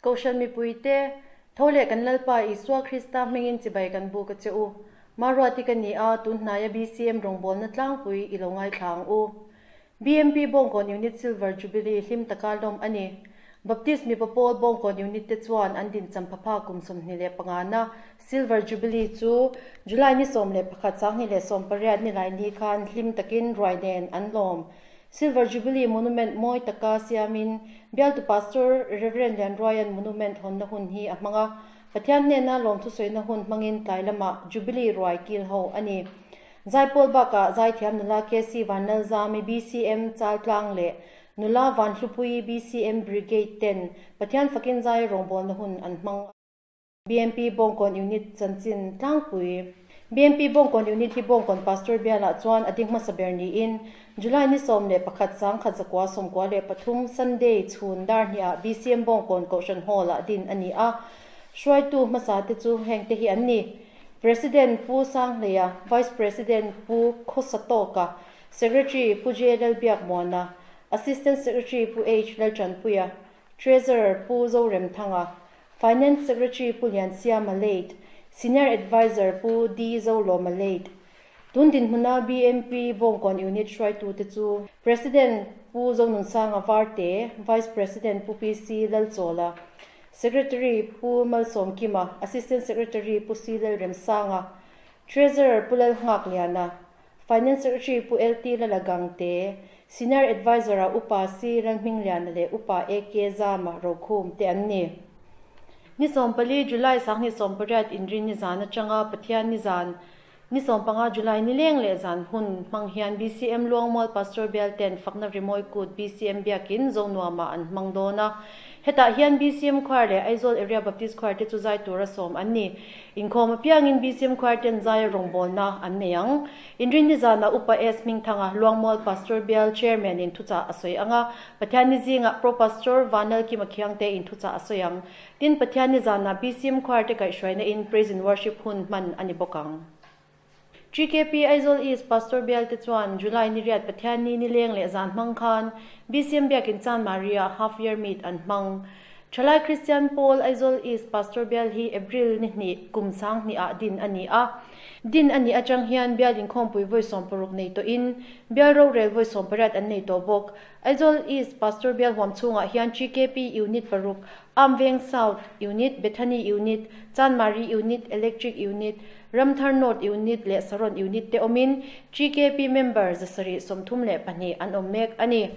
Kohhran mipuite, tho leh kan Lalpa Isua Krista hmingin chibai kan buk a che u. Maruati ka ni a, tun hnaia BCM rawngbawlna tlangpui i lo ngaithla ang u. BMP Bawngkawn Unit Silver Jubilee hlim taka lawm a ni. Baptist mipa pawl Bawngkawn Unit te chuan an dinchampha kum 25 na Silver Jubilee chu July ni 11 2018 nilai ni khan hlim takin ruai nen an lawm. Silver Jubilee Monument mawi taka siamin bialtu Pastor Rev. Lianruaia'n Monument hawnna hun hi a hmang a, Pathian hnena lawmthusawiina hun hmangin tlai lamah Jubilee ruai kil ho a ni. Zaipawl bakah zaithiam nula KC Vanlalzami BCM Chaltlang leh nula Vanhlupuii BCM Brigade ten Pathian fakin zai rawngbawlna hun an hmang. BMP Bawngkawn Unit chanchin tlangpui. BMP Bawngkawn Unit hi Bawngkawn Pastor bialah chuan a ding hmasa ber niin July ni 11 1993 Sunday chhun dar hniah BCM Bawngkawn Kohhran Hall-ah din a ni a. Hruaitu hmasa te chu heng te hi an ni. President Pu Sanghleia, Vice President Pu Khawsatawka, Secretary Pu J Lalbiakmuana, Assistant Secretary Pu H Lalchanpuia, Treasurer Pu Zoremthanga, Finance Secretary Pu Liansiama Late, Senior Adviser Pu D Zolawma Late. Tun dinhmuna BMP Bawngkawn Unit hruaitu te chu President Pu Zonunsanga Varte, Vice President Pu PC Lalchawla, Secretary Pu Malsawmkima, Assistant Secretary Pu C Lalremsanga, Treasurer Pu Lalnghakliana, Finance Secretary Pu LT Lalagangte, Senior Adviser ah Upa C Lalhmingliana leh Upa AK Zama Rokhum te an ni. Ni 14 July 2018 inrin ni zan atanga Pathian ni zan ni 15 July ni leng leh zan hun hmang hian BCM Luangmual Pastor Bial ten fakna rimawi kut BCM biakin Zonuamah an hmang dawn a. Hetah hian BCM Choir leh Aizawl Area Baptist Choir te chu zai tura sawm an ni. Inkhawm apiangin BCM Choir ten zai rawngbawlna an nei ang. Inrin ni zanah Upa S Hmingthanga Luangmual Pastor Bial Chairman in thuchah a sawi ang a, Pathian ni zingah Pro Pastor Vanlal Kima Khiangte in thuchah a sawi ang. Tin, Pathian ni zanah BCM Choir te kaihhruaina in Praise and Worship hun hman a ni bawk ang. GKP Aizawl East Pastor Bial te chuan July ni riat Pathian ni nileng leh zan hmang khan BCM Biakin Chan Maria Half Year Meet an hmang. Thalai Kristian Pawl Aizawl East Pastor Bial hi April ni hnih kum 2000 ah din a ni a. Din a nih atang hian bial inkhawmpui vawi 60 nei tawhin bial rorel vawi 18 an nei tawh bawk. Aizawl East Pastor Bial huam chhungah hian GKP Unit paruk, Amveng South Unit, Bethany Unit, Chanmari Unit, Electric Unit, Ramthar North Unit leh Saron Unit te awmin GKP member 732 an awm mek a ni.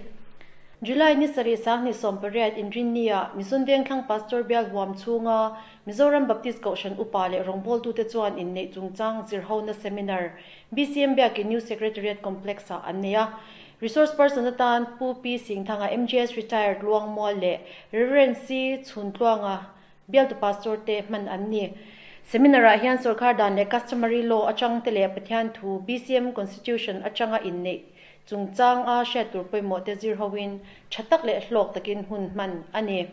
July ni 7 2018 inrinnia Mizun Vengthlang Pastor Bial huam chhunga Mizoram Baptist Kohhran Upa leh rawngbawltute chuan inneih chungchang zirhona seminar BCM Biakin New Secretariat Complex-ah an nei a. Resource person atan Pu P Singthanga MGS Retired Luangmual leh Rev. C Chhuntluanga bialtu pastor te hman an ni. Seminar-ah hian sorkar dan leh customary law atang te leh Pathian thu BCM Constitution atanga inneih chungchang a hriat tur pawimawh te zir hoin tha tak leh hlawk takin hun hman a ni.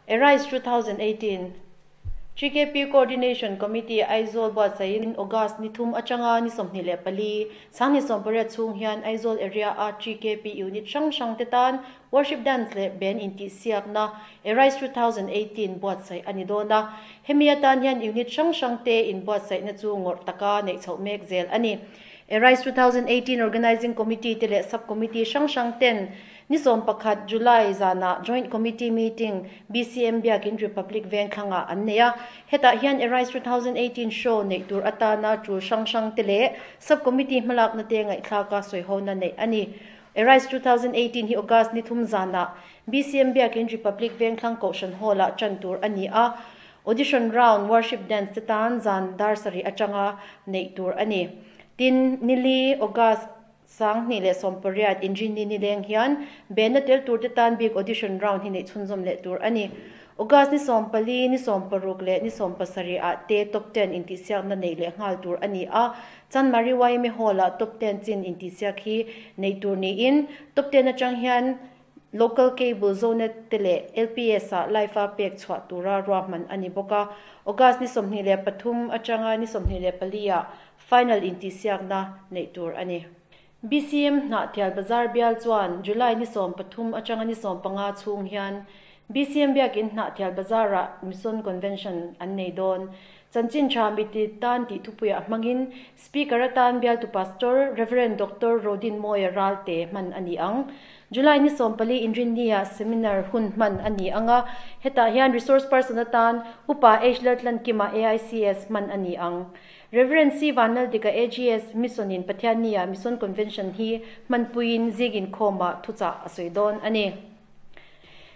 Arise 2018 GKP Coordination Committee Aizawl buatsaiin August ni 3 atanga ni 24 2018 chhung hian Aizawl area a GKP unit hrang hrang te tan Worship Dance leh Band intihsiakna Arise 2018 buatsaih a ni dawn a. Hemi atan hian unit hrang hrang te in buatsaihna chu ngawrh taka neih chhoh mek zel a ni. Arise 2018 Organizing Committee te leh Sub Committee hrang hrang ten ni 11 July zanah Joint Committee Meeting BCM Biakin Republic Vengthlangah an nei a. Hetah hian Arise 2018 show neih tur atana tul hrang hrang te leh Sub Committee hmalakna te ngaihthlaka sawihona neih a ni. Arise 2018 hi August ni 3 zanah BCM Biakin Republic Vengthlang Kohhran Hall-ah tan tur a ni a. Audition round worship dance te tan zan dar sarih atanga neih tur a ni. Tin, nili August 2018 inrin ni nileng hian band na tel tur te tan bik audition round hi neih chhunzawm leh tur a ni. August ni 14, ni 16 leh ni 17 ah te top 10 intihsiakna neih leh nghal tur a ni a. Chanmari YMA Hall-ah top 10 chin intihsiak hi neih tur niin top 10 atang hian local cable zonet te leh LPS ah live a pek chhuah tura ruahman a ni bawk a. August ni 23 atanga ni 24 ah final intihsiakna neih tur a ni. BCM Hnahthial Bazar Bial chuan July ni 13 atanga ni 15 chhung hian BCM Biakin Hnahthial Bazar-ah Mission Convention an nei dawn. Chanchin tha miti tan tih thupuiah hmangin Speaker atan bialtu Pastor Rev. Doctor Rodinmawia Ralte hman a ni ang. July ni 14 Inrinnia seminar hun hman a ni ang a, hetah hian resource person atan Upa H Laltlankima AICS hman a ni ang. Rev. C Vanlaldika AGS Mission-in Pathiannia Mission Convention hi hmanpuiin zing inkhawmah thuchah a sawi dawn a ni.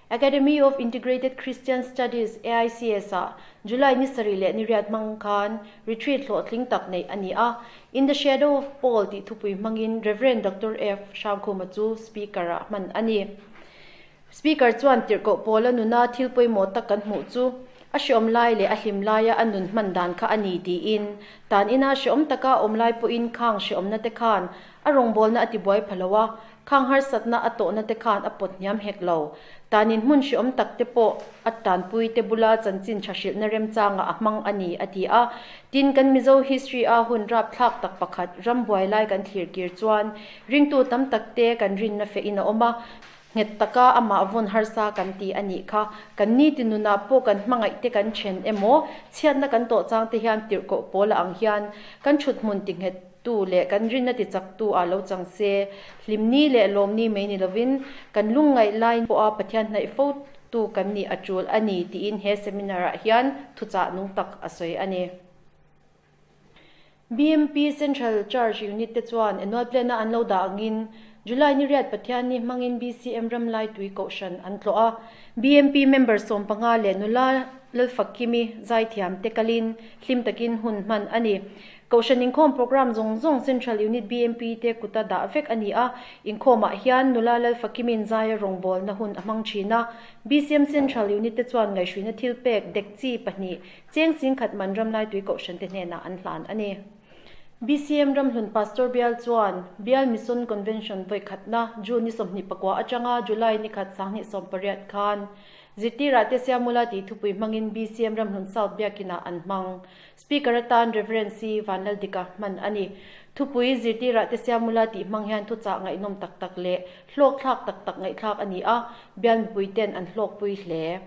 Academy of Integrated Christian Studies, AICS, ah July ni sarih leh ni riat hmang khan retreat hlawhtling tak neih a ni a. In the Shadow of Paul tih thupui hmangin Rev. Doctor F. Hrangkhuma chu speaker ah hman a ni. Speaker chuan tirhkoh Paula nuna thil pawimawh tak kan hmuh chu a hreawm lai leh a hlim laia a nun hman dan kha a ni tiin tan ina hreawm taka a awm lai pawhin khang hreawmna te khan a rawngbawlna a tibuai pha lo a, Khang harsatna a tawhna te khan a pawt hniam hek lo. Tanin hmun hreawm tak te pawh a tanpui te bula chanchin tha hrilhna remchangah a hmang a ni, a ti a. Tin, kan Mizo history a hun rapthlak tak pakhat ram buai lai kan thlir kir chuan ringtu tam tak te kan rinna feh in a awm a, nghet taka amah vawn harsa kan ti a nih kha. Kan ni ti nunah pawh kan hmangaih te kan then emaw, chhiatna kan tawh chang te hian tirhkoh pawl a ang hian kan thut hmun ti nghet Tu leh kan rinna ti chaktu ah lo chang se, hlimni leh lawmni mai ni lovin kan lungngaih lai pawha Pathian hnaih fo tu kan nih a tul a ni tiin he seminar ah hian thuchah nung tak a sawi a ni. BMP Central Church Unit te chuan annual plan a an lo dah angin July ni riat Pathianni hmangin BCM Ramlaitui Kohhran an tlawh a, BMP member 15 leh nula Lalfakkimi zaithiam te kalin hlim takin hun hman a ni. Kohhran inkhawm programme zawng zawng Central Unit BMP te kuta dah vek a ni a, inkhawmah hian nula Lalfakimin zaia rawngbawlna hun a hmang thin a. BCM Central Unit te chuan ngaihhruina thil pek dekchi pahnih cheng singkhat man Ramlaitui Kohhran te hnenah an hlan a ni. BCM Ramhlun Pastor Bial chuan Bial Mission Convention vawikhatna June ni 24 atanga July ni khat 2018 khan Zirtirah te Siamula tih thupui hmangin BCM Ramhlun South Biakinah an hmang. Speaker atan Rev. C. Vanlaldika hman a ni. Thupui zirtirah te Siamula tih hmang hian thuchah ngaihnawm tak tak leh hlawkthlak tak tak ngaihthlak a ni a, bial mipui ten an hlawkpui hle.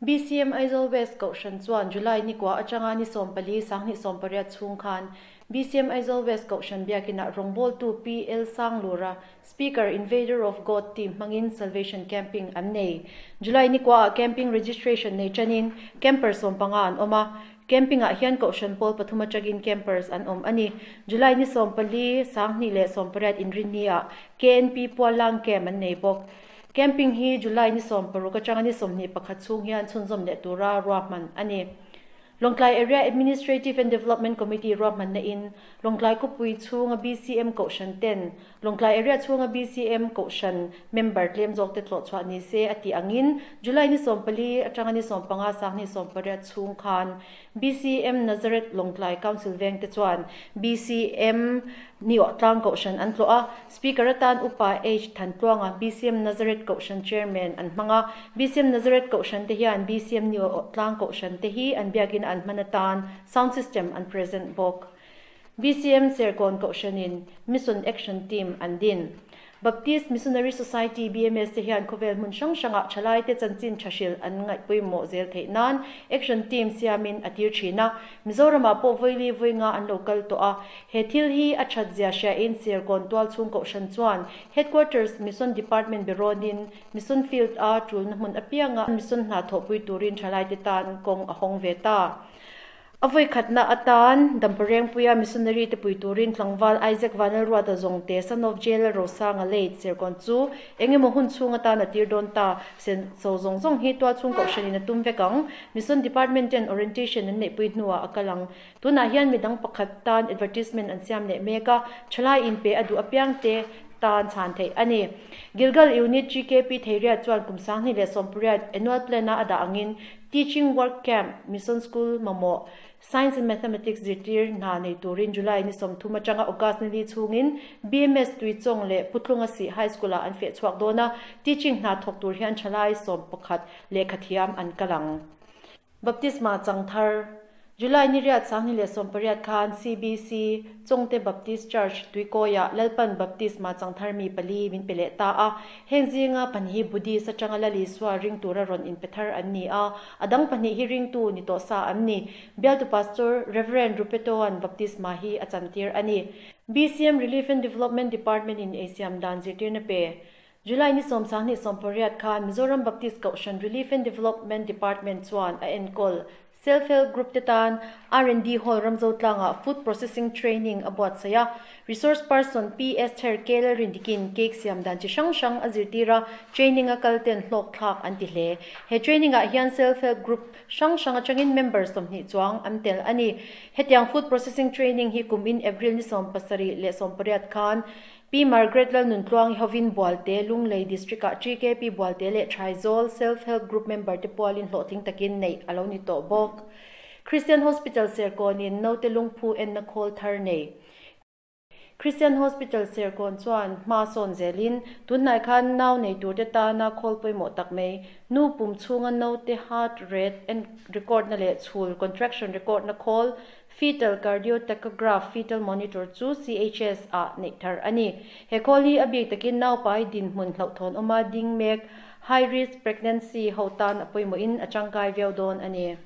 BCM Aizawl West Kohhran chuan July ni kua atanga ni 14 2018 chhung khan BCM Aizawl West Kohhran biakinah rawngbawltu PL Sanglura Speaker Invader of God team hmangin Salvation Camping an nei. July ni kuaah camping registration nei tanin camper 15 an awm a. Camping ah hian Kohhran pawl pathum atangin campers an awm a ni. July ni 14, 2018 inrinni ah KNP Puallang Camp an nei bawk. Camping hi July ni 16 atanga ni 21 chhung hian chhunzawm leh tura ruahman a ni. Lawngtlai Area Administrative and Development Committee ruahmanna in Lawngtlai khawpui chhunga BCM Kohhran ten Lawngtlai Area chhunga BCM Kohhran member tlem zawk te tlawh chhuah ni se a tih angin July ni 14 atanga ni 15 2018 chhung khan BCM Nazareth Lawngtlai Council veng te chuan BCM Niawh Tlang Kohhran an tlawh a, Speaker atan Upa H Thantluanga BCM Nazareth Kohhran Chairman an hmang a, BCM Nazareth Kohhran te hian BCM Niawh Tlang Kohhran te hi an biakin an hman atan sound system an present bawk. BCM Serkawn Kohhranin Mission Action Team an din. Baptist Missionary Society, BMS, te hian khawvel hmun hrang hrangah thalaite chanchin tha hrilh an ngaihpawimawh zel theih nan Action Team siamin a tir thin a. Mizoramah pawh vawili vawi nga an lo kal tawh a. He thil hi a that zia hriain Serkawn tual chhung kohhran chuan Headquarters Mission Department berawnin Mission Field a tulna hmun apianga Mission hna thawhpui turin thalaite tan kawng a hawng ve ta. A vawi khatna atan Damparengpuia missionary te pui turin tlangval Isaac Vanlalruata zawngte son of Jail Rosanga late Serkawn chu engemaw hun chhung atan a tir dawn ta. Senso zawng zawng hi tualchhung kohhranin a tum vek ang. Mission Department ten orientation an neihpui hnuah a kal ang. Tunah hian midang pakhat tan advertisement an siam leh mek a, thalai inpe a duh apiang te tan chhan theih a ni. Gilgal Unit GKP Theiriat chuan kum 2018 annual plan a a dah angin Teaching Work Camp, Mission School mamawh, Science and Mathematics zirtir hna nei turin July ni 30 atanga August ni li chhungin BMS Tuichawng leh Putlunga Sih High School-ah an feh chhuak dawn a, teaching hna thawk tur hian thalai 11 lehkhathiam an kal ang. Baptisma chang thar. July ni riat 2018 khan CBC, Chawngte Baptist Church, Tuikawiah Lalpan Baptisma changthar mi pali min pe leh ta a. Heng zinga pahnih hi Buddhist atanga Lal Isua ring tura rawn inpe thar an ni a, a dang pahnih hi ringtu ni tawh sa an ni. Bialtu Pastor Rev. Rupetoa'n Baptisma hi a chantir a ni. BCM Relief and Development Department in eisiam dan zirtirna pe. July ni 10 20 8 khan Mizoram Baptist Kohhran Relief and Development Department chuan a enkawl Self Help Group te tan R&D Hall Ramzotlangah Food Processing Training a buatsaih a. Resource Person Pi Esther K Lalrindikin cake siam dan chi hrang hrang a zirtir a, training a kal ten hlawk thlak an ti hle. He training ah hian Self Help Group hrang hrang atangin member 20 chuang an tel a ni. Hetiang Food Processing Training hi kum in April ni 78 khan Pi Margaret Lalnuntluangi hovin Bualte, Lunglei District-ah TKP Bualte leh Thaizawl Self Help Group member te pualin hlawhtling takin neih a lo ni tawh bawk. Christian Hospital Serkawnin naute lungphu enna khawl thar nei. Christian Hospital Serkawn chuan hma sawn zelin tunhnai khan nau nei turte tana khawl pawimawh tak mai, nu pum chhunga naute heart rate en record na leh chhul contraction record na khawl Fetal Cardiotachograph Fetal Monitor chu CHS ah neih thar a ni. He khawl hi a bik takin naupai dinhmun hlauhthawn awma ding mek, high risk pregnancy, ho tan a pawimawhin a tangkai viau dawn a ni.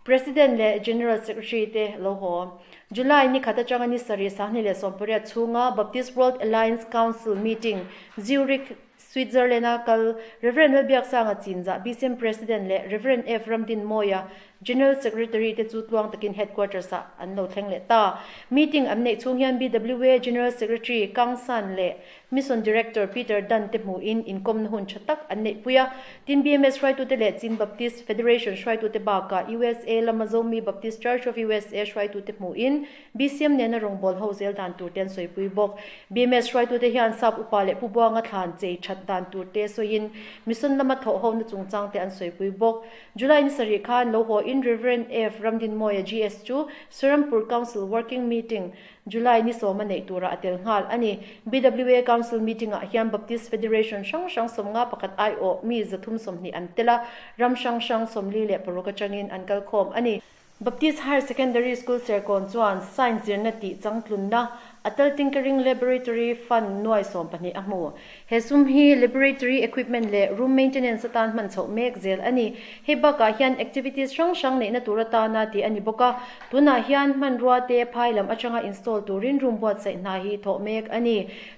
President leh General Secretary te lo haw. July ni khat atanga ni sarih 2018 chhunga Baptist World Alliance Council meeting Zurich, Switzerland-a kal Rev. Lalbiaksanga Chinzah, BCM President leh Rev. F. Ramdinmawia, General Secretary te chu tluang takin Headquarters-ah an lo thleng leh ta. Meeting an neih chhung hian BWA General Secretary Kang San leh Mission Director Peter Dunn te hmuhin inkawmna hun tha tak an neihpui a. Tin, BMS hruaitute leh Chin Baptist Federation hruaitute bakah USA lama Zomi Baptist Church of USA hruaitute hmuhin BCM nena rawngbâwl ho zel dan tur te an sawipui bawk. BMS hruaitute hian sap upa leh Pu Buanga thlan chei that dan tur te sawiin mission lama thawh hona chungchang te an sawipui bawk. July ni sarih khan lo haw in Rev. F. Ramdinmawia GS chu Serampur Council Working Meeting July ni sawma neih turah a tel nghal a ni. BWA Council Meeting ah hian Baptist Federation hrang hrang 51 aiawh mi 320 an tel a, ram hrang hrang 46 atangin an kalkhawm a ni. Baptist Higher Secondary School Serkawn chuan Science zirna tih changtlunna Atal Tinkering Laboratory Fund nuai 12 a hmu. He sum hi laboratory equipment leh room maintenance atan hman chhoh mek zel a ni. Hei bakah hian activities hrang hrang neihna tur atana tih a ni bawk a. Tunah hian hmanrua te phai lam atanga install turin room buatsaih hna hi thawh mek a ni.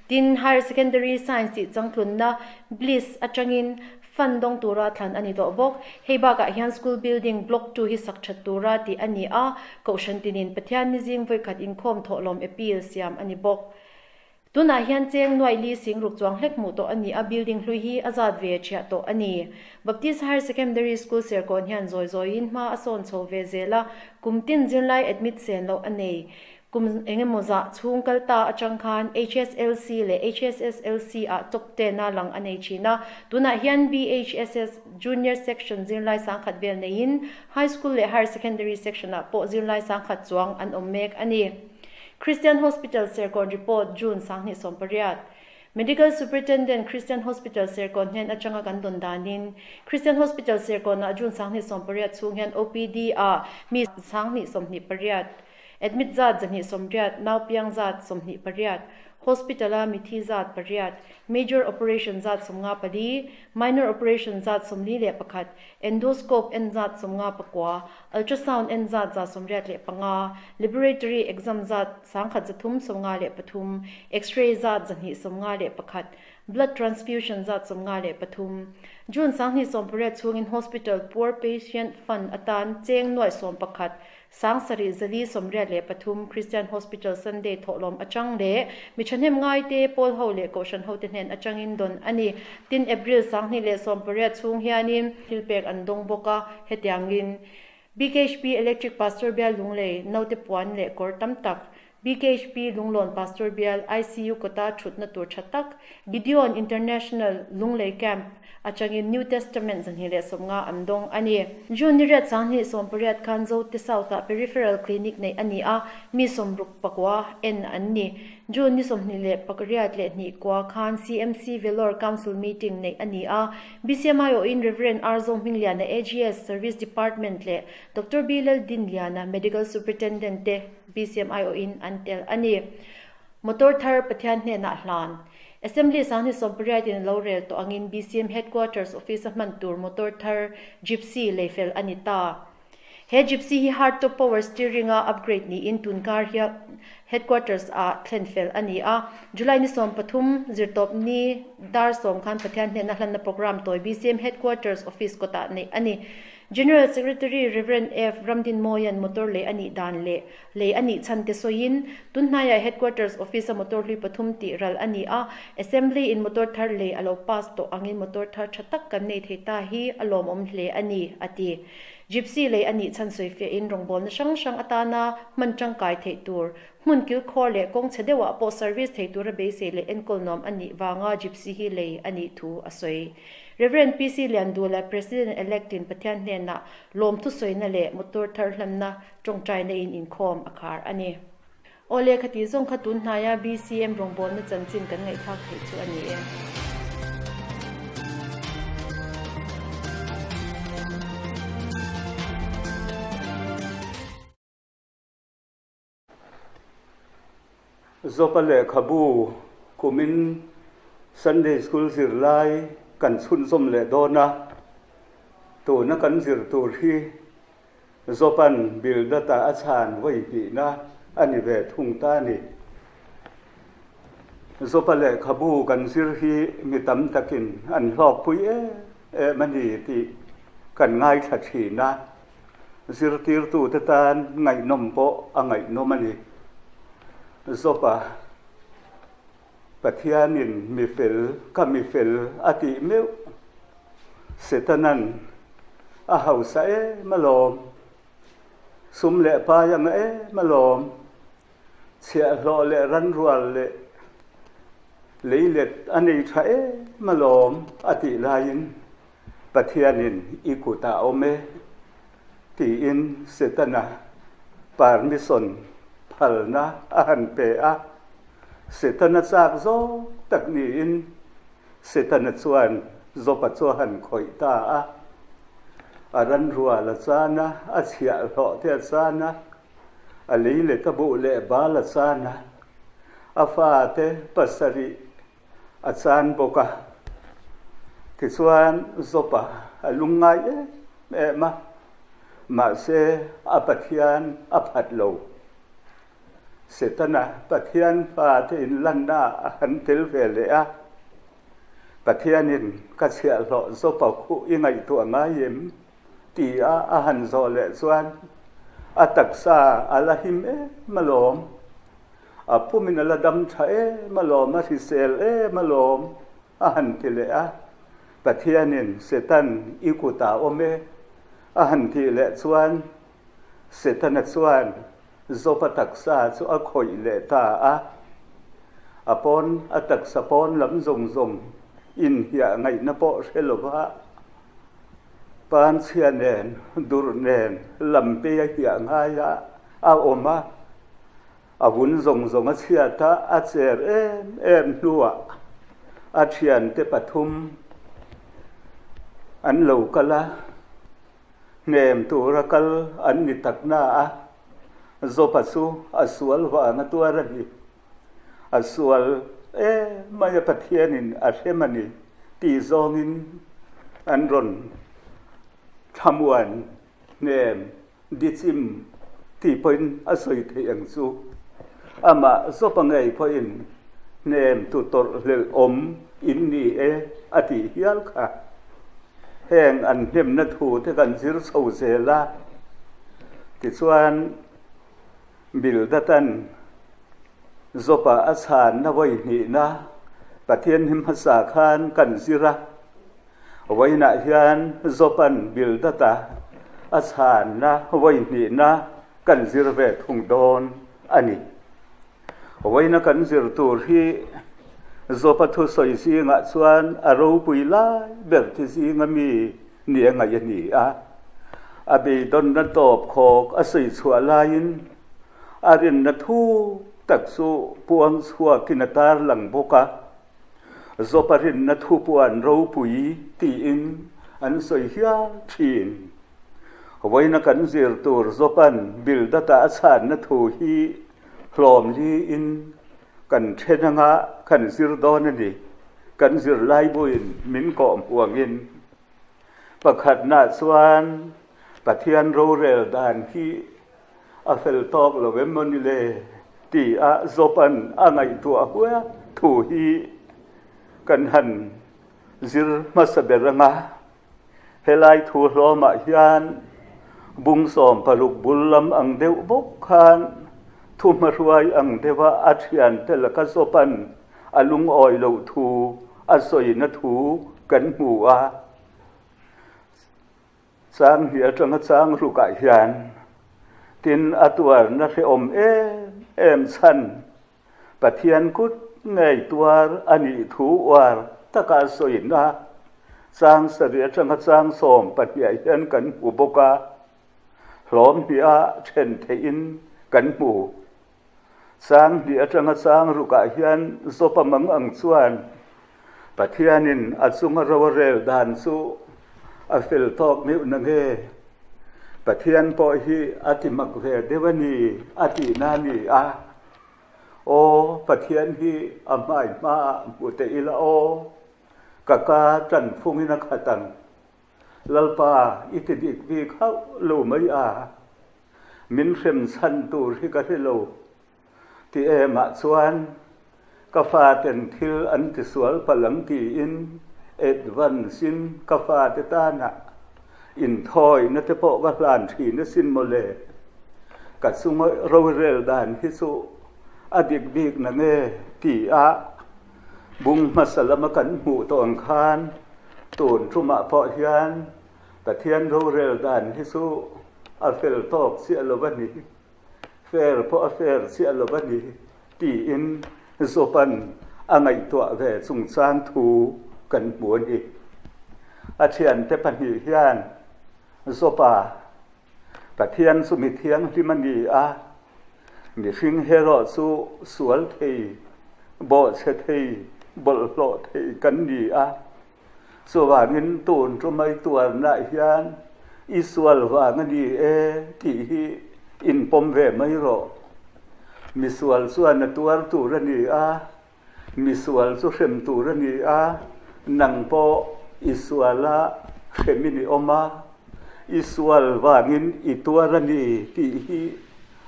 Tin, Higher Secondary Science tih changtlunna Bliss atangin Fund dawng tura thlan a ni tawh bawk. Hei bakah hian School Building Block 2 hi sak that tura tih a ni a, Kohhran tinin Pathian ni zing vawikhat inkhawm thawhlawm appeal siam a ni bawk. Tunah hian cheng nuaih li sing ruk chuang hlek hmuh tawh a ni a, building hlui hi a zat ve thiah tawh a ni. Baptist Higher Secondary School Serkawn hian zawi zawiin hma a sawn chho ve zel a, kum tin zirlai admit sen loh a nei. Kum engemaw zah chhung kal ta atang khan HSLC leh HSSLC ah top ten a lang a nei thin a, tunah hian BHSS Junior Section zirlai 1000 vel neiin High School leh Higher Secondary Section ah pawh zirlai 1000 chuang an awm mek a ni. Christian Hospital Serkawn Report, June 2018. Medical Superintendent Christian Hospital Serkawn hnen atanga kan dawn danin Christian Hospital Serkawnah June 2018 chhung hian OPD ah mi 2028 Admit zat 280, naupiang zat 28, Hospital-a mithi zat 8, Major operation zat 54, Minor operation zat 41, Endoscope en zat 59, Ultrasound en zat 185, Laboratory exam zat 1353, X-ray zat 251, Blood transfusion zat 53. June 2018 chhungin Hospital Poor Patient Fund atan cheng nuai 11 7483 Christian Hospital Sunday thawhlawm atang leh mi thahnem ngai te pawl ho leh kohhran ho te hnen atangin dawn a ni. Tin, April 2018 chhung hianin thil pek an dawng bawk a, hetiangin BKHP Electric Pastor Bial Lunglei naute puan leh kawr tam tak. BKHP Lunglawn Pastor Bial ICU kawta thutna tur tha tak Gideon International Lunglei Camp atangin New Testament 250 an dawng a ni. June ni riat 2018 khan Zote South-ah Peripheral Clinic neih a ni a, mi 69 en an ni. June ni 28 leh hnih kua khan CMC Vellore Council Meeting neih a ni a, BCMIO-in Rev. R. Zohmingliana AGS Service Department leh Doctor B. Laldinliana Medical Superintendent te BCMIO-in an tel a ni. Motor thar Pathian hnenah hlan. Assembly 2018 in a lo rel tawh angin BCM Headquarters Office a hman tur motor thar Gypsy leifel a ni ta. He Gypsy hi hard top power steering a upgrade niin tunkar hi Headquarters ah thlen fel a ni a. July ni 13 zirtawp ni dar 10 khan Pathian hnena hlanna programme tawi BCM Headquarters Office kawtah neih a ni. General Secretary Rev. F. Ramdinmawia'n motor lei a nih dan leh lei a nih chhan te sawiin, tunhnaiah Headquarters Office-a motor hlui pathum tih ral a ni a, Assembly in motor thar lei a lo pass tawh angin motor thar tha tak kan nei thei ta hi a lawmawm hle a ni, a ti. Gypsy lei a nih chhan sawifiahin rawngbawlna hrang hrang atana hman tangkai theih tur, hmun kilkhawr leh kawng chhe deuhah pawh service thei tura beisei leh enkawl nuam a nih vanga Gypsy hi lei a nih thu a sawi. Rev. PC Liandula, President-elect in Pathian hnenah lawmthu sawina leh motor thar hlanna tawngtaina in inkhawm a khar a ni. Aw lehkha tih zawng kha tun hnaia BCM rawngbawlna chanchin kan ngaihthlak theih chu a ni e. Zopa lehkhabu kumin Sunday School zirlai kan chhunzawm leh dawn a, tuna kan zir tur hi Zopan Bildata a chhan vawi hnihna a ni ve thung ta a ni. Zopa lehkhabu kan zir hi mi tam takin an hlawkpui em em a ni tih kan ngaithla thin a. Zirtirtute tan ngaihnawm pawh a ngaihnawm a ni. Zopa, Pathianin mi fel ka mi fel a tih meuh. Setanan a hausa em alawm. Sum leh pai a ngah em alawm. Chhiahhlawh leh ranrual leh leilet a nei tha em alawm a tih laiin Pathianin i kutah a awm e tiin Setana permission phalna a han pe a. Setana chak zawk tak niin Setana chuan Joba chu a han khawih ta a. A ranrual a chan a, a chhiahhlawh te a chan a, a leilet a buh leh bal a chan a, a fate pasarih a chan bawk a. Tichuan Joba a lungngai em em a, mahse a Pathian a phat lo. Setana Pathian fate inlanna a han tel ve leh a, Pathianin ka chhiahhlawh Joba khuh i ngaihtuah ngai em? Ti a a han zawh leh chuan a taksa a la him em alawm, a pumin a la dam tha em alawm, a hrisel em alawm a han ti leh a. Pathianin Setan i kutah awm e a han tih leh chuan Setana chuan Joba taksa chu a khawih leh ta a. A pawn a taksa pawn lam zawng zawng inhiah ngaihna pawh hre lova Panchhia nen, durh nen lampe a hiah ngai a, a awm a, a vun zawng zawng a chhiat a, a cher em em hnuah a thiante pathum an lo kal a, hnem tura kal an ni tak na a, Joba chu a sual vang a tuar a ni. A sual em mai a Pathianin a hrem a ni tih zawngin an rawn thlamuan hnem dichim tih pawhin a sawi theih ang chu. Amah zawpa ngei pawhin hnem tu tawrh hlelh awm in ni e a tih hial kha. Heng an hnemna thu te kan zir chho zel a, tichuan Bildatan Jopa a chhanna vawi hnihna Pathian hi hmasa khan kan zir a, vawiinah hian Jopan Bildata a chhanna vawi hnihna kan zir ve thung dawn a ni. Vawiina kan zir tur hi Zopa thusawi zingah chuan a ropui lai ber ti zinga mi nia ngaih a ni a. A beidawnna tawp khawk a sawi chhuah laiin a rinna thu tak chu puang chhuakin a tarlang bawk a. Zopa rinna thu puan ropui tiin an sawi hial thin. Vawiina kan zir tur Zopan Bildata a chhanna thu hi hlawm liin kan then anga kan zir dawn a ni. Kan zirlaibuin min kawh hmuangin pakhatnah chuan Pathian rorel dan hi a fel tawk lo em maw ni le ti a Job-a'n a ngaihtuah huat thu hi kan han zir hmasa ber ang a. Helai thu hlawmah hian bung 16 bul lam ang deuh bawk khan thu hmahruai ang deuha a thiante laka Job-a'n a lungawi loh thu a sawina thu kan hmu a. Chang hnih atanga chang rukah hian tin a tuarna hrehawm em em chhan Pathian kut ngei tuar a nih thu uar taka a sawina chang sarih atanga chang 12ah hian kan hmu bawk a, hlawm hniha then theihin kan hmu. Chang hnih atanga chang rukah hian Jopa mang ang chuan Pathianin a chunga ro a rel dan chu a fel tawk meuh na nge? Pathian pawh hi a ti mak ve deuh a ni a tihna a ni a. Aw, Pathian hi a hmai hmaah hmu teh ila aw, ka ka tanfungin a khat ang. Lalpa, i ti dik bik hauh lo mai a. Min hrem chhan tur hi ka hre lo. Ti emah chuan ka faten thil an tisual palh ang tiin advance in ka fate tanah inthawina te pawh ka hlan thin asin mawle. Ka chunga rorel dan hi chu a dik bik na nge ti a bung hmasa lama kan hmuh tawh ang khan tun tumah pawh hian Pathian rorel dan hi chu a fel tawk chiah lo a ni, fair pawh a fair chiah lo a ni tiin Job-a'n a ngaihtuah ve chungchang thu kan hmu a ni. A thiante pahnih hian Job-a Pathian chu mi thianghlim a ni a, mihring herawh chu sual thei, bawhchhe thei, bawlhhlawh thei kan ni a. Chuvangin tun tumai tuarnaah hian i sual vang a ni e tih hi inpawm ve mai rawh. Misual chuan a tuar tur a ni a, misual chu hrem tur a ni a, nang pawh i suala hremin i awm a, i sual vangin i tuar a ni tih hi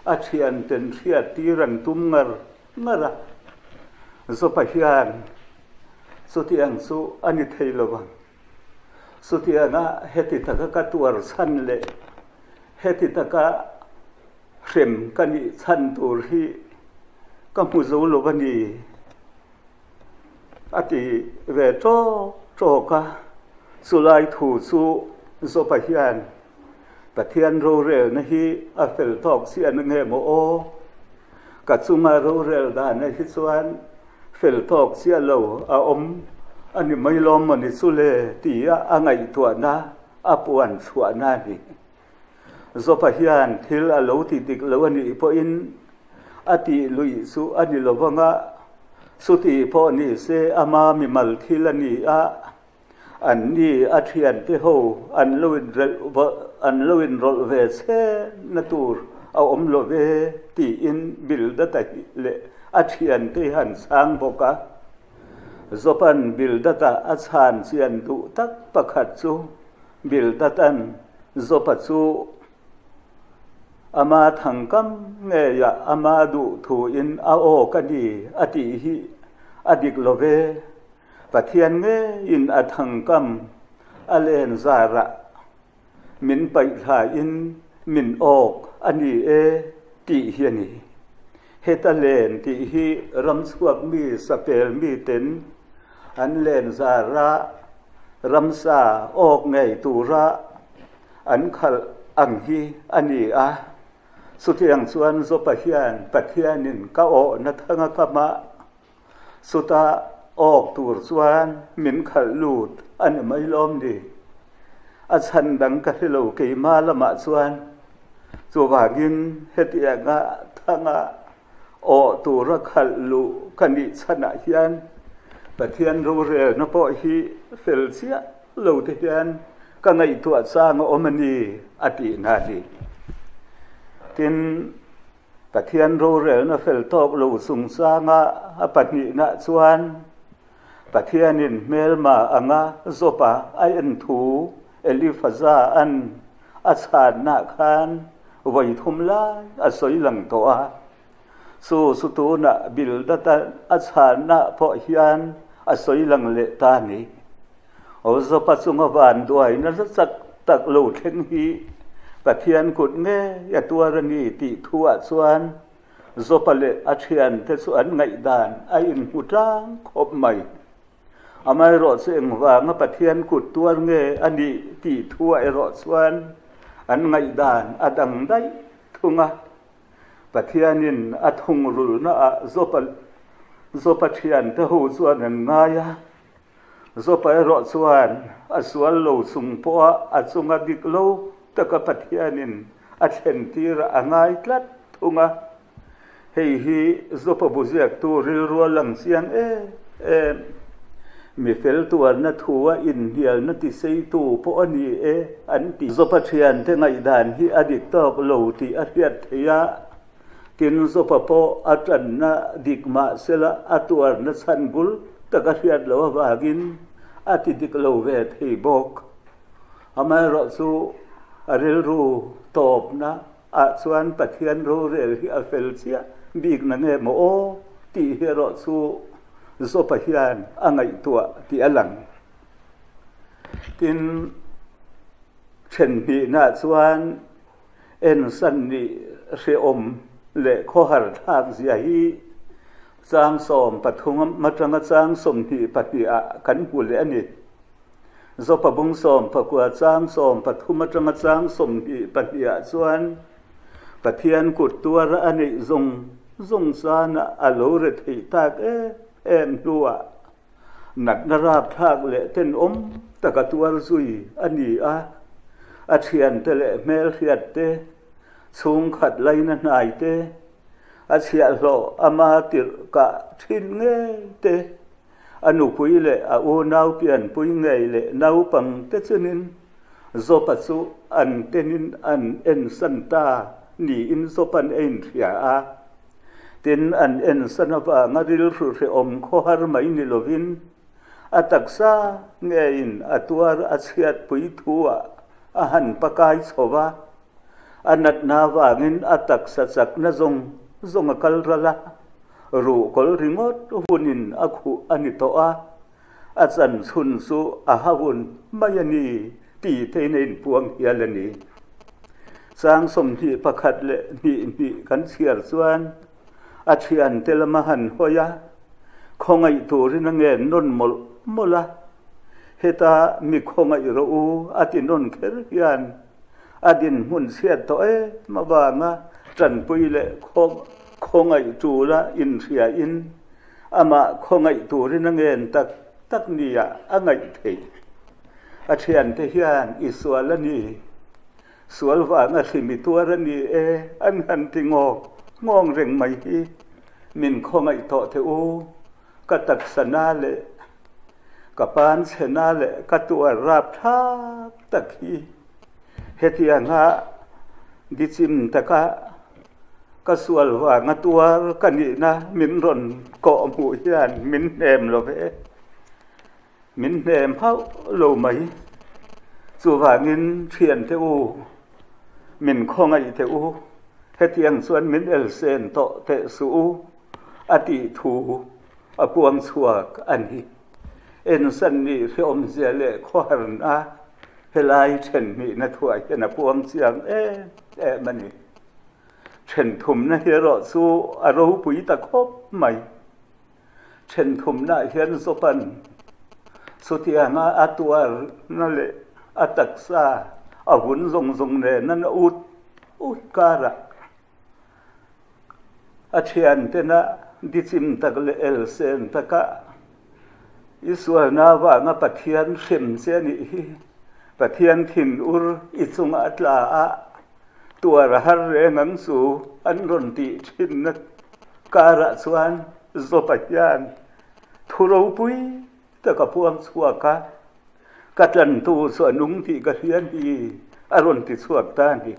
a thianten hriattir an tum ngar ngar a. Zopa hian Chutiang chu a ni thei lo vang. Chutianga heti taka ka tuar chhan leh heti taka hrem ka nih chhan tur hi ka hmu zo lo a ni, a ti ve tawk tawk a. Chulai thu chu Jopa hian Pathian rorelna hi a fel tawk chiah na nge maw aw? Ka chunga rorel dana hi chuan fel tawk chiah lo a awm a ni mai lawm maw ni chu le tia a ngaihtuahna a puan chhuahna a ni. Jopa hian thil a lo ti dik lo a nih pawhin a tih luih chu a ni lo vang a, chuti pawh ni se ama mimal thil a ni a, An ni a thiante ho an lo an lo inrawlh ve che na tur a awm lo ve tiin Bildada hi leh a thiante hi han chhang bawk a. Job-a'n Bildada a chhan chian duh tak pakhat chu Bildada'n Job-a chu ama thangkam ngeiah ama duh thuin a aw ka ni a tih hi a dik lo ve. Pathian ngeiin a thangkam a len zarah min paihthlaiin min awk a ni e tih hi a ni. Heta len tih hi ramchhuak mi sapel miten an len zarah ramsa awk ngei tura an khalh ang hi a ni a. Chutiang chuan Jopa hian Pathianin ka awhna thanga kama chuta awk tur chuan min khalh lut a ni mai lawm ni? A chhan dang ka hre lo keimah lamah chuan. Chuvangin hetianga thanga Awh tura khalh luh ka nih chhanah hian Pathian rorelna pawh hi fel chiah lo te hian ka ngaihtuah chang a awm a ni a tihna a ni. Tin, Pathian rorelna fel tawk lo chungchanga a pahnihna chuan Pathianin hmelma anga Job-a a en thu Elifaza-a'n a chhanna khan vawi thum lai a sawi lang tawh a. Chu chu tunah Bildad-a a chhanna pawh hian a sawi lang leh ta a ni. Aw Job-a chunga vanduaina za chak tak lo thleng hi Pathian kut ngei a tuar a ni tih thuah chuan Job-a leh a thiante chu an ngaihdan a inhmu tlang khawp mai. Amaherawhchu engvanga Pathian kut tuar nge a nih tih thuah erawh chuan an ngaihdan a dang daih thung a. Pathianin a thungrulhnaah Job-a Job-a thiante ho chuan an ngai a. Job-a erawh chuan a sual lo chung pawha a chunga dik lo taka Pathianin a thlen tirah a ngai tlat thung a. Hei hi Job-a bu ziaktu rilru a lang chiang em em. Mi fel tuarna thu a inhnialna tiseitu pawh a ni e an ti. Job-a thiante ngaihdan hi a dik tawk lo tih a hriat theih a, Tin, Job-a pawh a tanna dik mah sela a tuarna chhan bul tak a hriat loh avangin a ti dik lo ve thei bawk. Amaherawhchu, a rilru tawpna ah chuan Pathian rorel hi a fel chiah bik na nge maw aw tih hi erawh chu Job-a hian a ngaihtuah tih a lang. Tin, then hnihna chuan Ensan nih hrehawm leh khawhar thlak zia hi chang 13 atanga chang 22 ah kan hmu leh a ni. Jopa bung 19 chang 13 atanga chang 22 ah chuan Pathian kut tuara a neih zawng zawng chana a lo re theih tak em em hnuah Natna rapthlak leh tenawm taka tuar zui a ni a, a thiante leh hmelhriat te, chhungkhat laina hnai te, a chhiahhlawh ama tirh kah thin ngei te, a nupui leh a unau pianpui ngei leh naupang te chunin Job-a chu an tenin an ensan ta niin Job-a'n a inhria a. Tin, an ensan avanga rilru hrehawm khawhar mai ni lovin a taksa ngeiin a tuar a chhiatpui thu-ah a han pakai chho va, a natna avangin a taksa chakna zawng zawng a kal ral a, ruhkawl ringawt hunin a khuh a ni tawh a, a chan chhun chu a hahun mai a ni ti tein a inpuang hial a ni. Chang 21 leh hnih hnih kan chhiar chuan a thiante lama han hawi a, khawngaih turin a ngen nawn mawlh mawlh a, heta mi khawngaih rawh u a ti nawn kher hian a dinhmun chhiat tawh em avanga tanpui leh khawngaih tura inhriain amah khawngaih turin a ngen tak tak nia a ngaih theih. A thiante hian i sual a ni, sual vanga hlim i tuar a ni e, an han ti ngawk ngawng reng mai hi min khawngaih tawh teh u, ka taksa na leh ka pan chhe na leh ka tuar rap thlak tak hi hetianga dichim taka ka sual vanga tuar ka nihna min rawn kawh hmuh hian min hnem lo ve. Min hnem hauh lo mai. Chuvangin thiante u, min khawngaih teh u, hetiang chuan min elsen tawh teh suh u, a tih thu a puang chhuak a ni. Ensan nih hrehawmzia leh khawharna helai thenhnihna thuah hian a puang chiang em em a ni. Thenthumna hi erawh chu a ropui ta khawp mai. Thenthumnaah hian Job-a'n chutianga a tuarna leh a taksa a vun zawng zawng nen an ut ut karah. A thiantena dichim tak leh elsen taka i sualna avanga Pathian hrem che a nih hi. Pathian thinur i chungah a tla a, tuar a har reng ang chu an rawn tih thinna karah chuan Jopa hian thu ropui tak a puang chhuak a, Ka tlantu chu a nung tih ka hria ni a rawn ti chhuak ta a ni.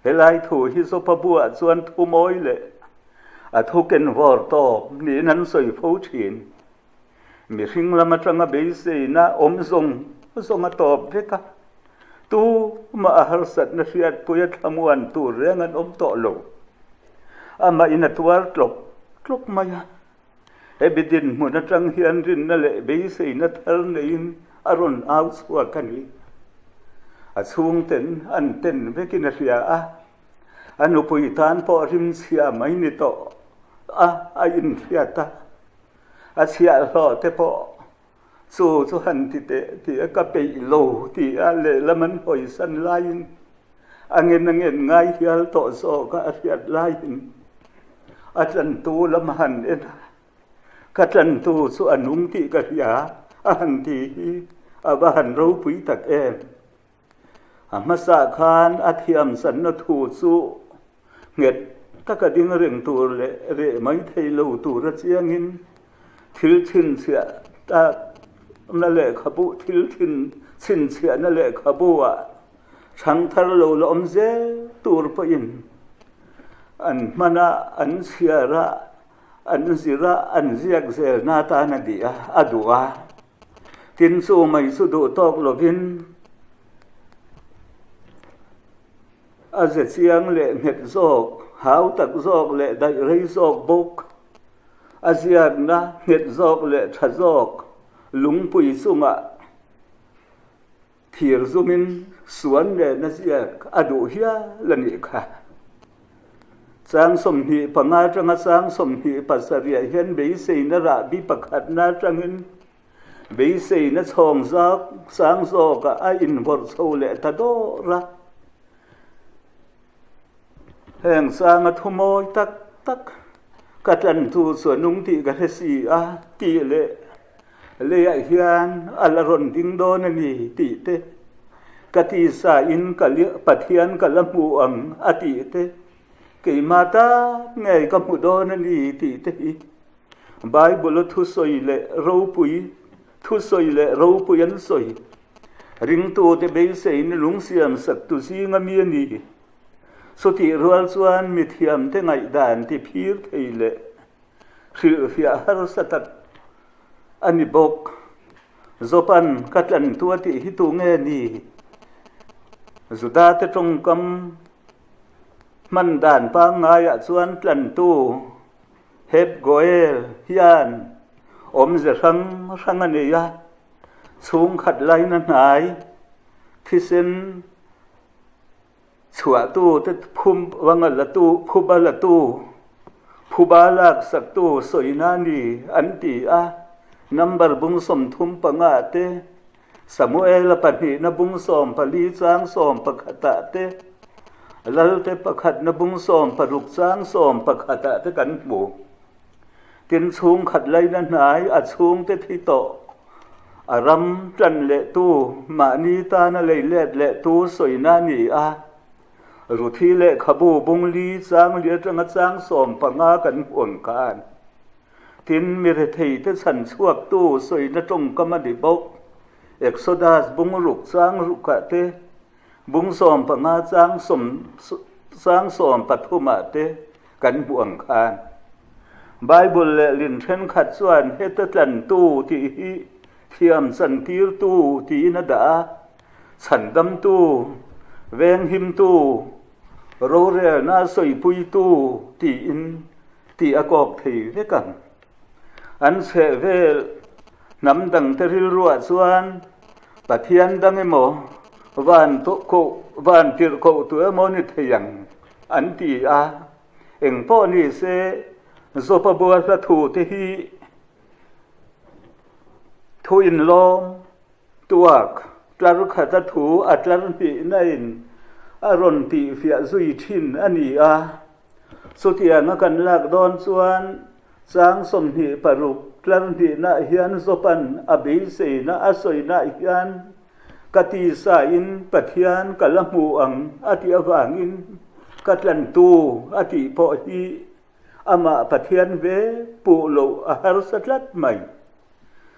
Helai thu hi Jopa buah chuan thu mawi leh a thu ken vawr tawp niin an sawi fo thin. Mihring lam atanga beiseina awm zawng zawng a tawp vek a, tumah a harsatna hriatpuia thlamuan tur reng an awm tawh lo. Amah in a tuar tlawk tlawk mai a. Hemi dinhmun atang hian rinna leh beiseina thar neiin a rawn au chhuak a ni. A chhungten an ten vekin a hria a, a nupui tan pawh rimchhia mai ni tawh a a inhriat a, a chhiahhlawh te pawh chu chu han ti teh tih a ka peih lo tih a lehlam an hawisan laiin a ngen a ngen ngai hial tawh zawk a a hriat laiin a tlantu lam a han en a, ka tlantu chu a nung tih ka hria a han ti hi a va han ropui tak em. A hmasa khan a thiamsanna thu chu nghet taka ding reng tur leh reh mai thei lo tura chiangin thil chhinchhiah takna lehkhabu thil chhinchhiahna lehkhabu ah chhangthar lo la awm zel tur pawhin an hman a, an chhiar a, an zir a, an ziak zelna atan a dih a, a duh a. Tin chu mai chu duh tawk lovin a ze chiang leh nghet zawk, hau tak zawk leh daih rei zawk bawk, a ziakna nghet zawk leh tha zawk lungpui chungah thir zumin suan nena ziak a duh hial a nih kha. Chang 25 atanga chang 27 ah hian beiseina rahbi pakhatna atangin beiseina chhawng zak sang zawkah a invawrh chho leh ta dawr a. Heng sanga thu mawi tak tak ka tlantu chu a nung tih ka hre si a tih leh Leiah hian a la rawn ding dawn a ni tih te, ka tisa in ka Pathian ka la hmu ang a tih te, keimah tak ngei ka hmu dawn a ni tih te hi Bible-a thusawi leh ropui thusawi leh ropui an sawi. Ringtute beiseina lungsiam saktu zinga mi a ni. Chutih rual chuan mithiamte ngaihdan ti phir thei leh Hrilhfiah harsa tak a ni bawk. Jopan ka tlantu a tih hi tu nge ni? Juda te tawngkam hman dan pangngaiah chuan tlantu Heb Goel hian awmze hrang hrang a nei a, chhungkhat laina hnai thisen Chhuahtu te phum vanga latu, phuba latu, phuba laksaktu sawina ni an ti a, number bung 35 te, Samuela pahnihna bung 14 chang 11 ah te, Lalte pakhatna bung 16 chang 11 ah te kan hmu. Tin chhungkhat laina hnai a chhungte thi tawh a ram tlan lehtu mahni tana lei let lehtu sawina a ni a. Ruthi lehkhabu bung li chang li atanga chang 15 kan huan khan tin mi retheite chhan chhuaktu sawina tawngkam a ni bawk. Exodus bung ruk chang rukah te Bung 15 chang chang 13 ah te kan hmuh ang khan. Bible lehlin thenkhat chuan heta tlantu tih hi thiam chantirtu tiin a dah a, chhandamtu, venghimtu, rorelna sawipuitu tiin tih a kawk thei vek ang. An chhehvel hnam dangte rilruah chuan Pathian dang emaw, van koh, van tirh koh tu emaw ni thei ang, an ti a. Eng pawh ni se, Jopa bua hla thu te hi thu inlawm tuak tlar khata thu a tlar hnihna in a rawn tihfiah zui thin a ni a. Chutianga kan lak dawn chuan chang 26 tlar hnihnaah hian Job-a'n a beiseina a sawinaah hian ka tisain Pathian ka la hmu ang a tih avangin ka tlantu a tih pawh hi amah Pathian ve puh loh a harsa tlat mai.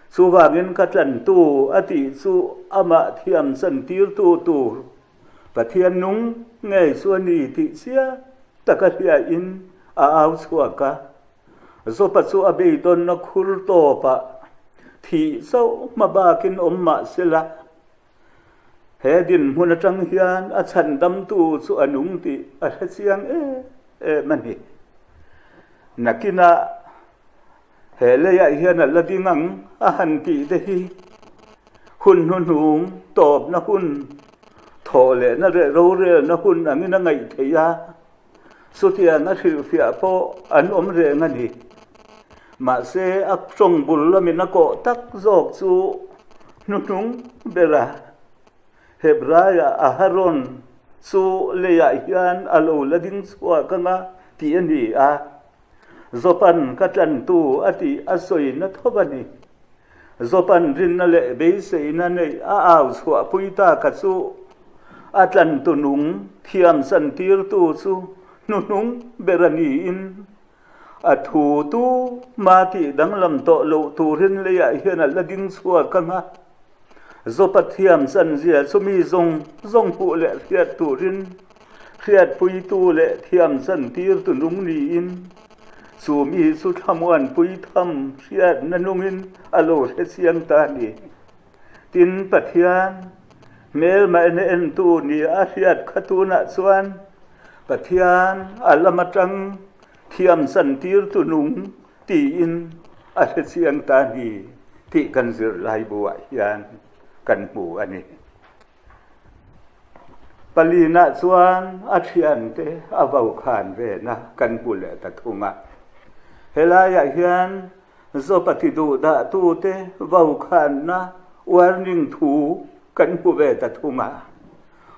Chuvangin ka tlantu a tih chu amah thiam chantirtu tur Pathian nung ngei chu a ni tih chiah taka hliahin a au chhuak a. Jopa chu a beidawnna khur tawpah thih chauh hma bakin awm mah sela, he dinhmun atang hian a chhandamtu chu a nung tih a hre chiang em em a ni. Nakinah he leiah hian a la ding ang a han tih te hi hun hnuhnung tawpna hun, thawh lehna leh rorelna hun angin a ngaih theih a. Chutiang a hrilhfiah pawh an awm reng a ni. Mahse, a tawng bul lamin a kawh tak zawk chu hnuhnung bera Hebraia Aharon chu leiah hian a lo la ding chhuak anga tih a ni a. Jopan ka tlantu a tih a sawi na thawp a ni. Jopan rinna leh beiseina neih a au chhuahpui ta ka chu a tlantu nung thiam chantirtu chu hnuhnung ber a niin a thu tu ma tih danglam tawh loh turin leiah hian a la ding chhuak ang a. Jopa thiam chanzia chu mi zawng zawng hmuh leh hriat turin hriatpuitu leh thiam chantirtu nung niin Chu mi chu thlamuanpui tham hriatna nungin a lo hre chiang ta a ni. Tin, Pathian hmelmahna entu nia a hriat kha tunah chuan Pathian a lam atang thiam chantirtu nung tiin a hre chiang ta a ni tih kan zirlaibu ah hian kan hmu a ni. Palinah chuan a thiante a vokhan vena kan hmu leh ta thung a. Helaiah hian Jopa ti duh dahtute vokhanna warning thu kan hmu ve ta thung a.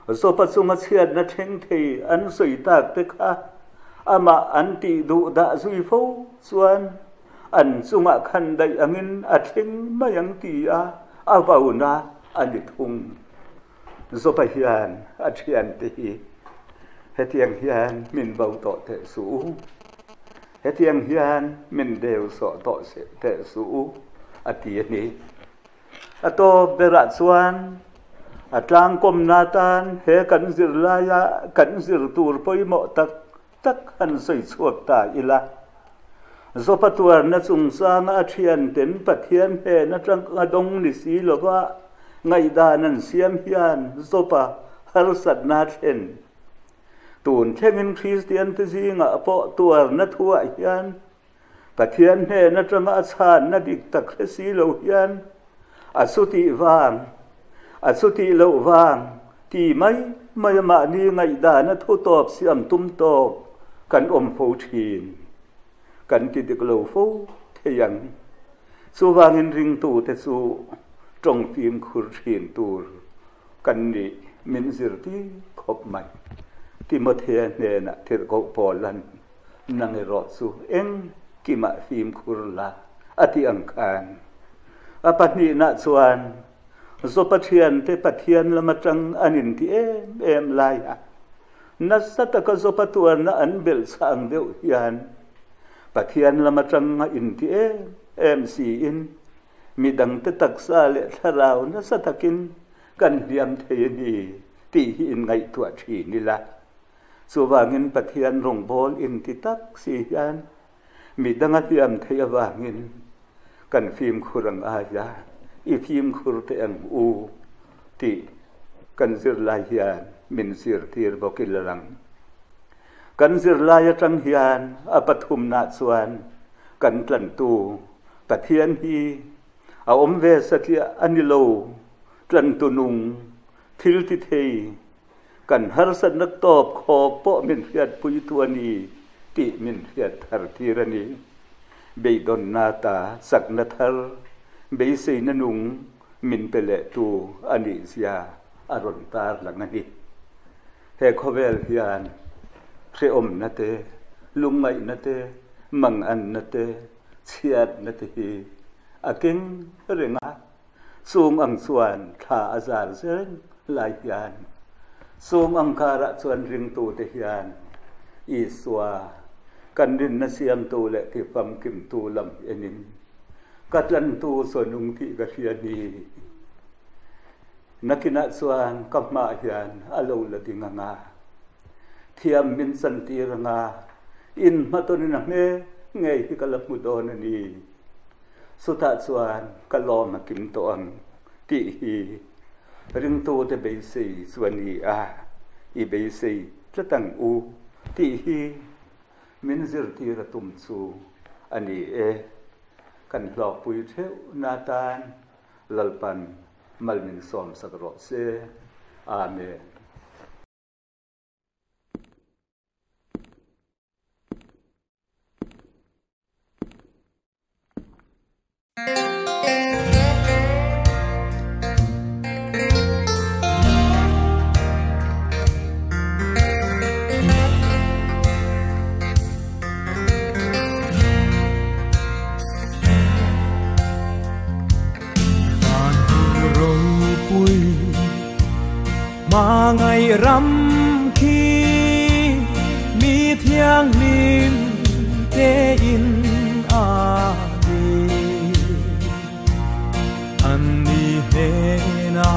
Jopa chunga chhiatna thleng thei an sawi tak te kha amah an tih duh dah zui fo chuan an chungah khan daih angin a thleng mai ang ti a a vona a ni thung. Jopa hian a thiante hi hetiang hian min vo tawh teh suh u, hetiang hian min deu sawh tawh teh suh u a ti a ni. A tawp berah chuan a tlangkawmna tan he kan zirlaia kan zir tur pawimawh tak tak han sawi chhuak ta ila. Jopa tuarna chungchanga a thianten Pathian hnen atang a dawng ni si lova ngaihdan an siam hian Jopa harsatna a thlen. Tun thlengin Kristiante zingah pawh tuarna thuah hian Pathian hnen atanga a chhanna dik tak hre si lo hian a chutih vang, a chutih loh vang ti mai mai a mahni ngaihdana thu tawp siam tum tawk kan awm fo thin. Kan ti dik lo fo thei ang. Chuvangin ringtute chu tawng fimkhur thin tur kan nih min zirtir khawp mai. Timothea hnenah tirhkoh Paula'n Nang erawh chu engkimah fimkhur la, a ti ang khan. A pahnihna chuan Jopa thiante Pathian lam atang an inti em em lai a, nasa taka Jopa tuarna an belh chah ang deuh hian Pathian lam atang a inti em em siin midangte taksa leh thlarau nasa takin kan hliam thei a ni tih hi inngaihtuah thin ila. Chuvangin Pathian rawngbâwl inti tak si hian mi danga hliam theih avangin kan fimkhur ang aia i fimkhur teh ang u tih kan zirlai hian min zirtir bawk i la lang. Kan zirlai atang hian a pathumnah chuan kan tlantu Pathian hi a awm ve satliah a ni lo, tlantu nung thil ti thei Kan harsatna tawp khawk pawh min hriatpuitu a ni tih min hriat thar tir a ni. Beidawnna ta chakna thar, beiseina nung min pe lehtu a nihzia a rawn tar lang a ni. He khawvel hian hrehawmna te, lungngaihna te, manganna te, chhiatna te hi a keng reng a, chung ang chuan thla a zar zel lai hian chung ang karah chuan ringtute hian Isua kan rinna siamtu leh tifamkimtu lam enin ka tlantu saw nung tih ka hria ni. Nakinah chuan ka hmaah hian a lo la ding ang a, thiam min chantir ang a, inhmatawnin a hmel ngei hi ka la hmu dawn a ni. Chutah chuan ka lawm a kim tawh ang tih hi ringtute beisei chu a ni a, i beisei tlat ang u tih hi min zirtir a tum chu a ni e. Kan hlawkpui theuhna atan Lalpan mal min sawmsak rawh se. Amen. Mangai ram khi mi thianghlim te in a ni an ni hnena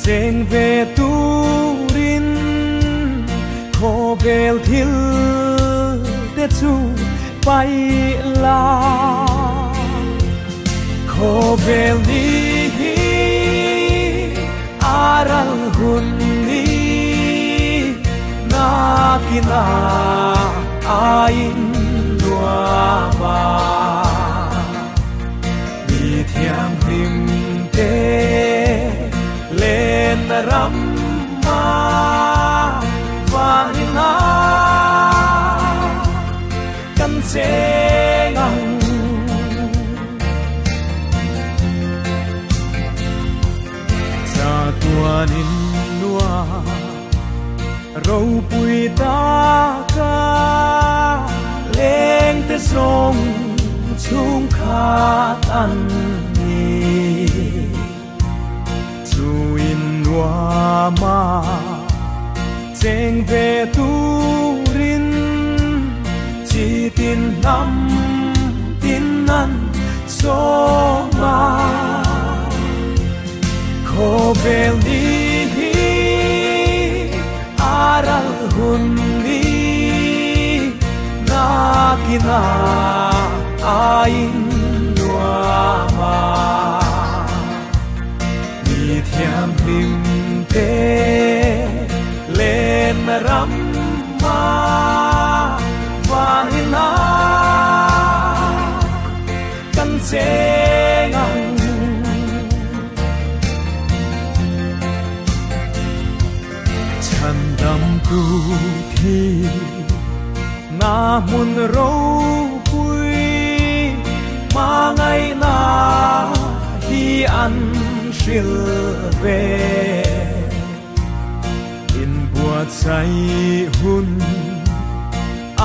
cheng ve turin khawvel thil te chu pai la khawvel ni hi aral hun ni nakina ain nuama mi thianghlim te len ram ma vanina kan cheng ang cha tuanin nua ropui ta ka leng te song chung khat an ni chu in nua ma cheng ve turin chi tin nam tin nan so ma khawvel ni hi aral hun ni nakina ain nuama mi thianghlim te len ram ma vanina kan cheng ang chan dam tu thi na mun ro pui ma ngai na hi an hril ve in buat sai hun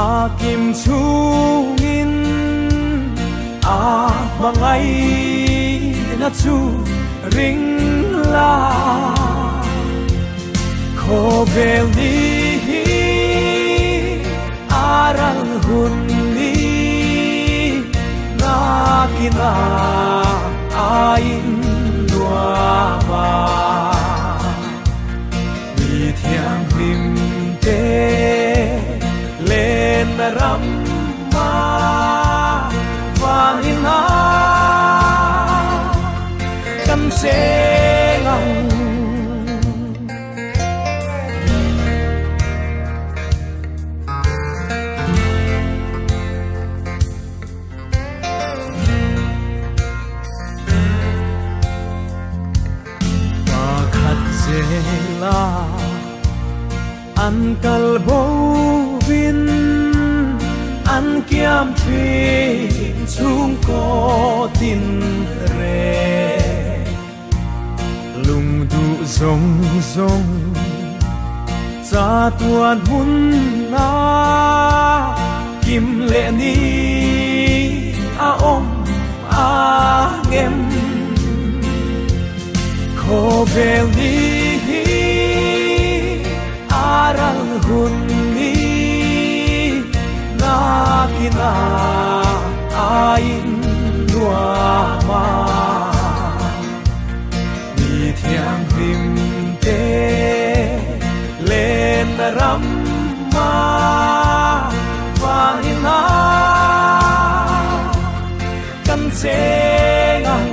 a kim chungin a mangai na chu ring la khawvel ni hi aral hun ni nakina ain nuama mi thianghlim te len ram ma vanina kan cheng ang la an kal bo vin an kiam thin chung ko tin re lung du zong zong Chatuan hmun a kim leh ni a awm ang em? Khawvel ni hi a ral hun ni nakina a in nuam a. Mi thianghlim te len ram ma vaina kan cheng ang.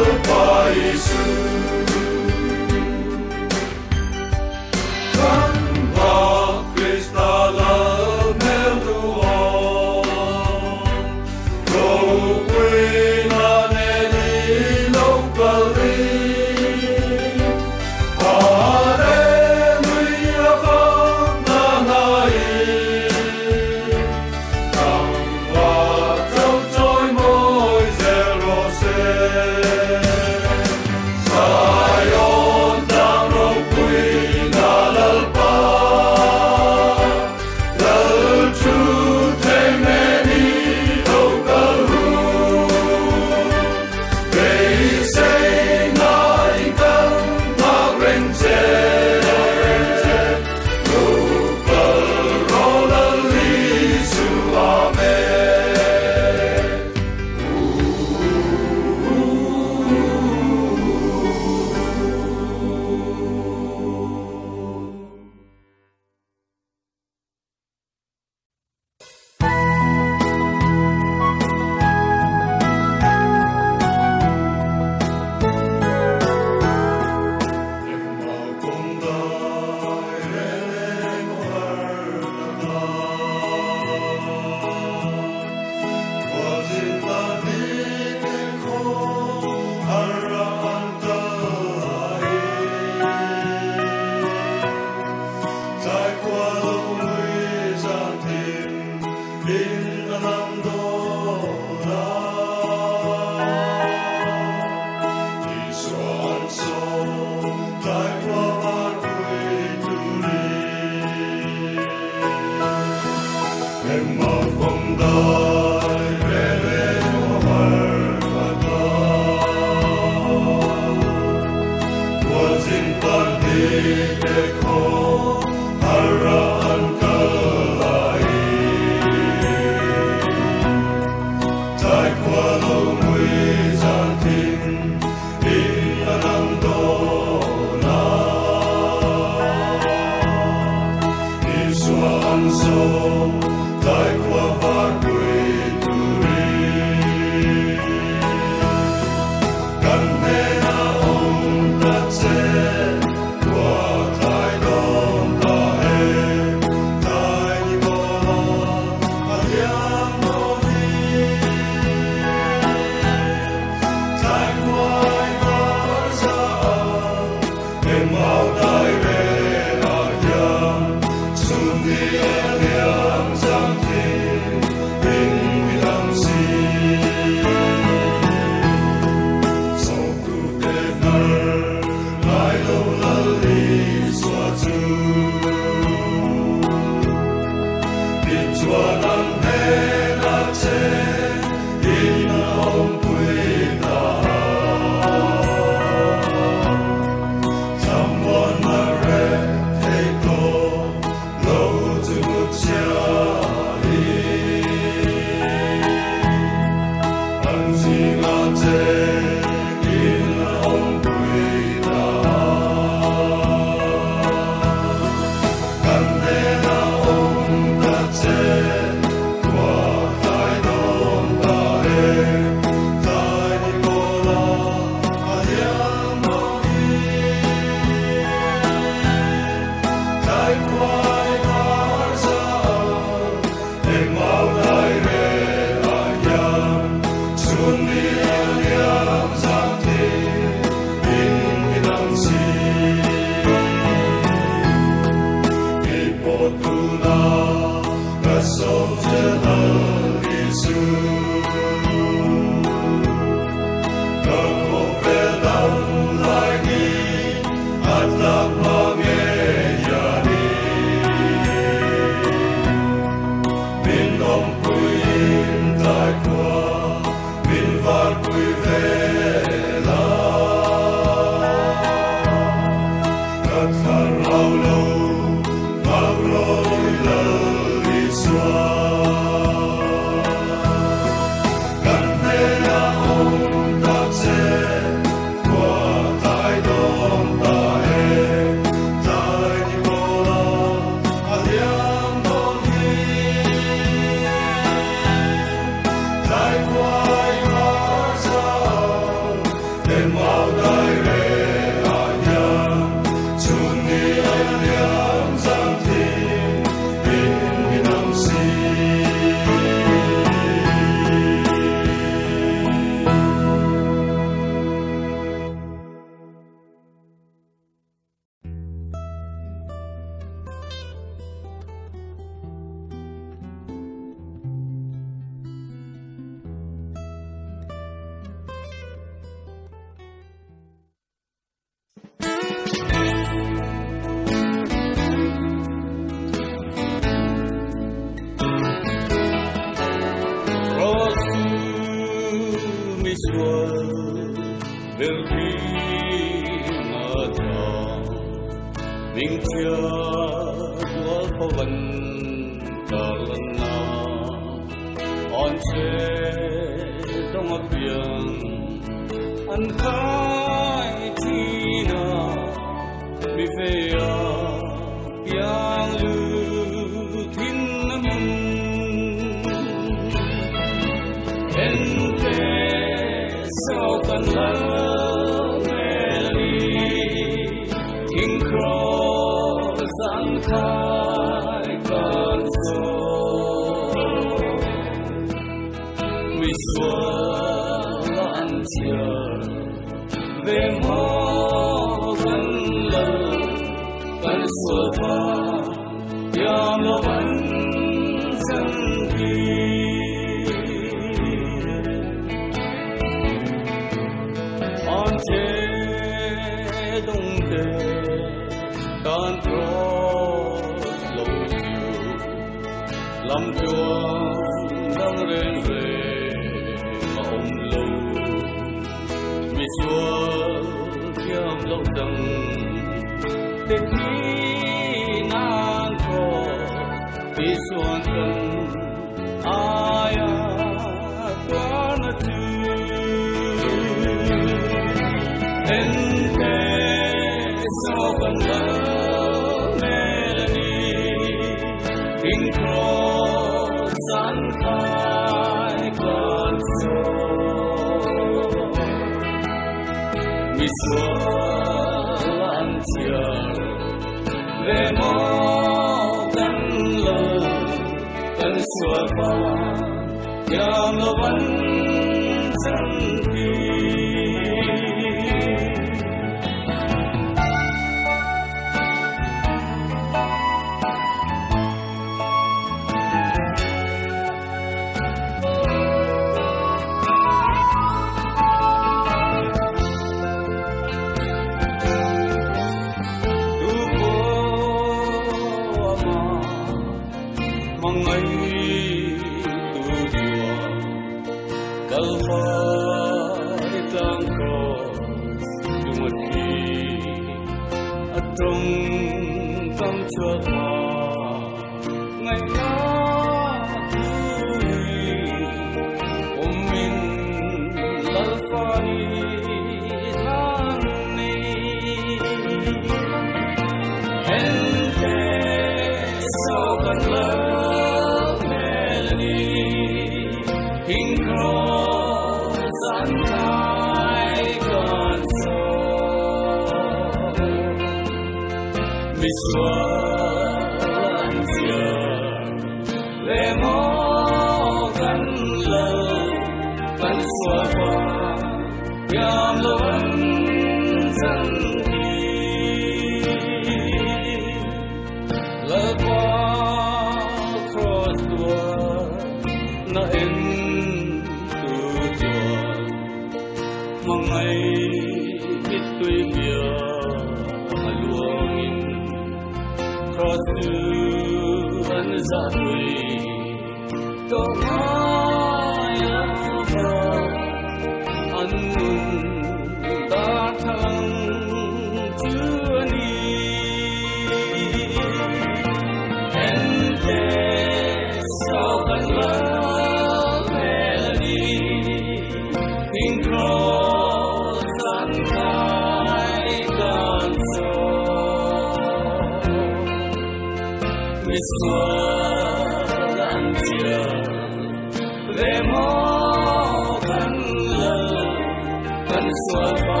Sual pa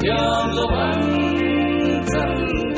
yam lo an chan.